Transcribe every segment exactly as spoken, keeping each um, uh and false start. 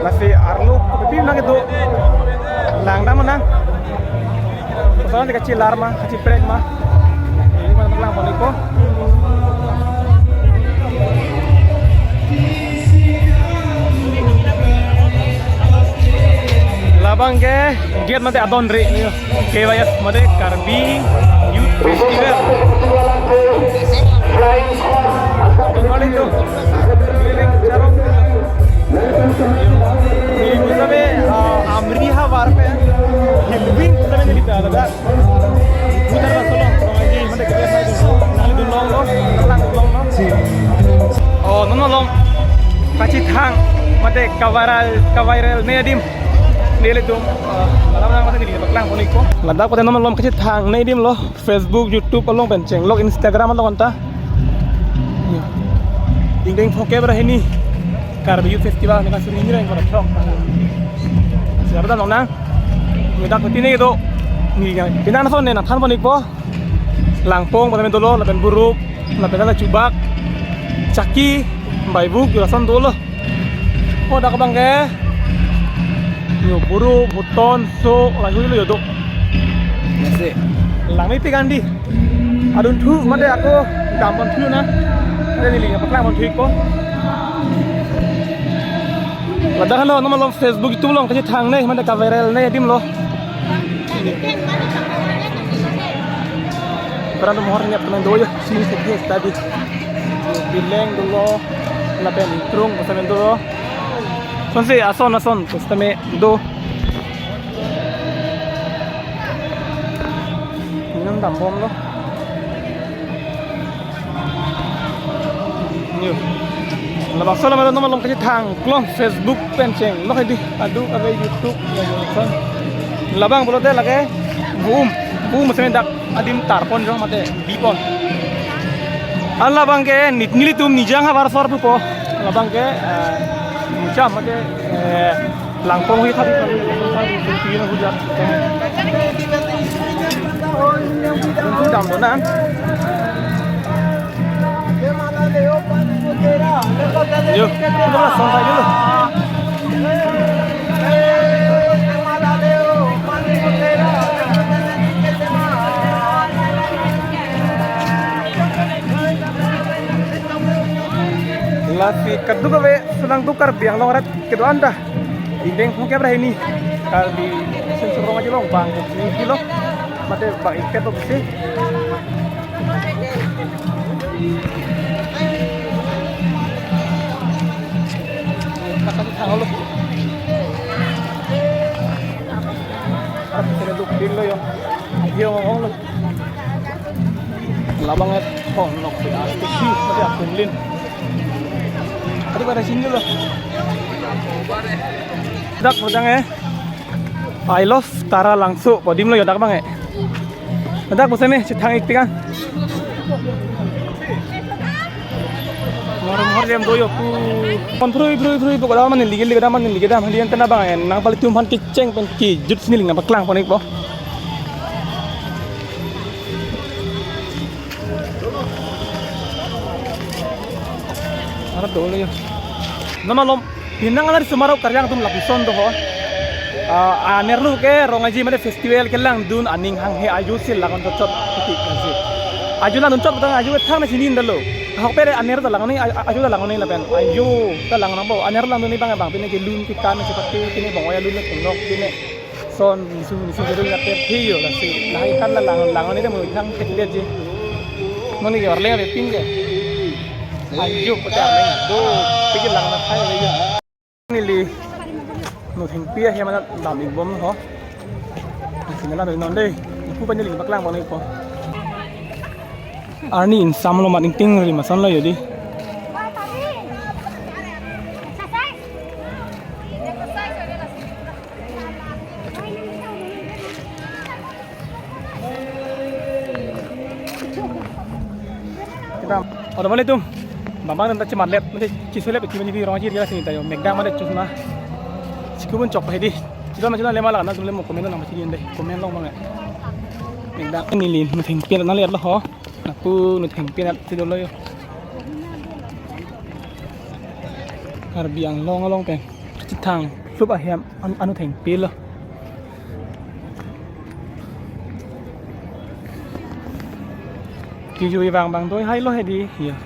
Lasi arlo kopi nang kedo. Langdam nang. Koson kachelar ma, kacheprek ma. Ini mana lang pon-ikpo. Labang ke gate mate adon ri. K Y F mate Karbi Youth Festival. Bengali tu. Keliling charong. Ini bisa be, ah, Amri havar pe. Hembing bisa be jadi dah, dah. Putar lah solo. Kalau ini mate kita itu. Nang itu long lo, lang long lo. Oh, non non long. Kachethang mate kaviral, kaviral ne adim. Nelitum, eh, malam nang masa gini, paklang pon-ikpo. Ladak pute non malom kachethang ne adim lo, Facebook, YouTube along pen chenglok, Instagram along anta. Dingding phongkep ra hini. Karbi Youth Festival ne kasuri ni reng kora throk. Siapa dah long nang? Ngidak putine do. Ni ya, pini ason ne nangthan pon-ikpo. Langpong, putame dolo, lapen burup, lapen la chubak, chaki, baibuk, julason dolo. Oh, dak abang ke. Yo, burup, buton, so, lahui lo yo do. Nasi. Langmepik andi. Adunthu, mate ako, dam pon thu na. Mate neli, paklang pon thu-ikpo. Ladak halo, non malom Facebook, YouTube along, kachethang ne, mate kaviral ne adim lo. Peran mohor nyap temen do yo, sini se tadi. Bileng dolo, lapen Intrung, pasamen dolo. Sonsi ason ason, pasamen do. Inam dambom lo. Yo. Labangso alam non malom kachethang klong Facebook pen chenglok hedi. Adu ave YouTube. Labang pulote lake boom. Boom mesen dak adim tarpon jong mate bipon. An labang ke nit nelitum Nijang havar sor pupo. Labang ke, eh, Nijang mate, eh, Langpong hui thari thari thari thari hujan. Dam do na. Yo, kita song saja dulu. Lasi kaduk ave, senang tukar biang long rat. Kedo-an ta. Indeng phongkep ra hini. Karbi Sensurong aja long bang. Ini kilo. Mate bang iket to besi. Kasih tanggal lo. Karbi Sensurong lo yo. Yo ngomong lo. Labang et phongnok si artisi mate akumlin. Adik pada sini lo. Dak pejang eh. I love Taralangso. Pu adim lo yo dak abang eh. Dak puseme chethang-ikpik an. Mor mor dem do yo pu. Kon phrui phrui phrui pu koda mane ligil ligil mane ligil dam halian tena abang eh. Nang palitum aphan kecheng pen kejut si neli nangpaklang pon-ikpo. Arat dolo yo. Non malom, pinang alar sumaro karyang atum lapuson do ho. Ah, anerlo ke Rongaji mate festival kelangdun aning hanghe ajo si lakan chot chot. Ajo langdun chot tang ajo thang na sini dalo. Ahokpet aner ta lang-ong ni, a-, a-, ajo ta lang-ong ni lapen. Ajo ta lang-ong nangpo. Aner langdun ni bang bang pine kelun kekan si pati pine bong oya lun le tunglok pine. Son nisu nisu kedo ya pe phi yo lasi. Lahai kan la lang lang-ong ni de mo thang thek le ji. Mo ni ke arleng ave pin ke. Ajo pute arleng. Do, pike lang na khai le ji. Neli Nothengpi ahem anat dam-ik bom ho. Sini la non dei. Ipu pen neli paklang bom-ikpo. Arni insam lo mat ingting ri masan lo yo dei. Kita, oh, teman itu, bang bang ta chematlet, mate chesolep, kimi di rong chiri la sini tayo, mekdang mate chusma, chikubun chok hedi, chilo ma chilo lema la na chule mo comment nang chiri dei, comment long bang ya, mekdang neli Nothengpi anat nanglet lo ho, napu Nothengpi anat si dolo yo, Karbi Anglong along pen, chethang, flup ahem, an, Nothengpi lo. Kejui vang bang doi hai lo hedi, ya.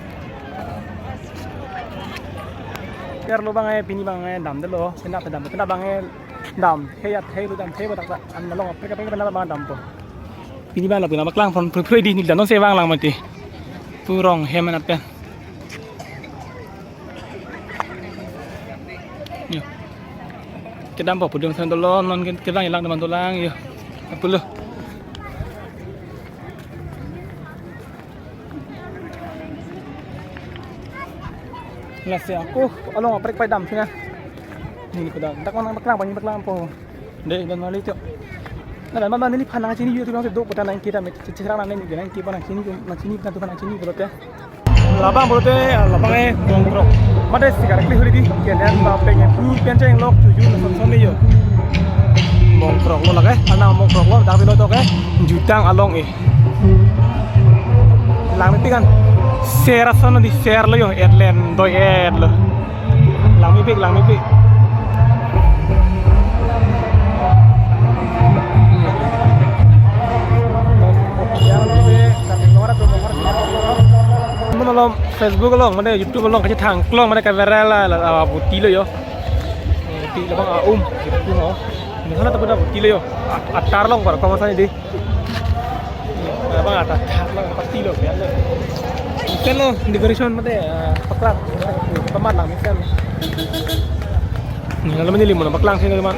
Piar lo bang eh, pini bang eh, damde lo, penap dam, penap bang eh, dam, hei at hei lo dam, hei badak an long, peka peka penap bang dampo. Pini bang lo, pini bang klang phone, phrui phrui di, neli dam non se vang lang mati. Pu rong hem anat pen. Yo. Kedampo pudun san dolo, non ke-, kedang ilang teman tulang, yo. Apulo. Lasi ako along aprek pai dam sini. Neli kuda. Dak mana paklang, pani paklang po. Dei, dan mali tu. Na dan mana neli phan nangchini yo tu bang do pota nangke dam, che-, cherang nang neli nangke pa nangchini, nangchini pa tu nangchini pulote. Labang pulote, labang eh, Mongkrok. Mate sikar kli huri di, kenan ba peng eh, pu pen chenglok, tuju na son son yo. Mongkrok lo lake, ana Mongkrok lo, dak lo to ke, jutang along eh. Langmepik kan, ser ason di ser lo yo, etlen, doi et lo. Langmepik, langmepik. Mano lo Facebook along, mane YouTube along, kachethang klong, mane ka viral la, la, la, buti lo yo. Ti labang a um, gitu no. Misalnya tapi dah buti lo yo. A-, atar long, para kawan saya di. Abang ada tak lo, pasti lo, biar lo. Mesen lo, decoration mate, eh, paklang, pamat lang mesen. Neli mane limo na paklang sini teman.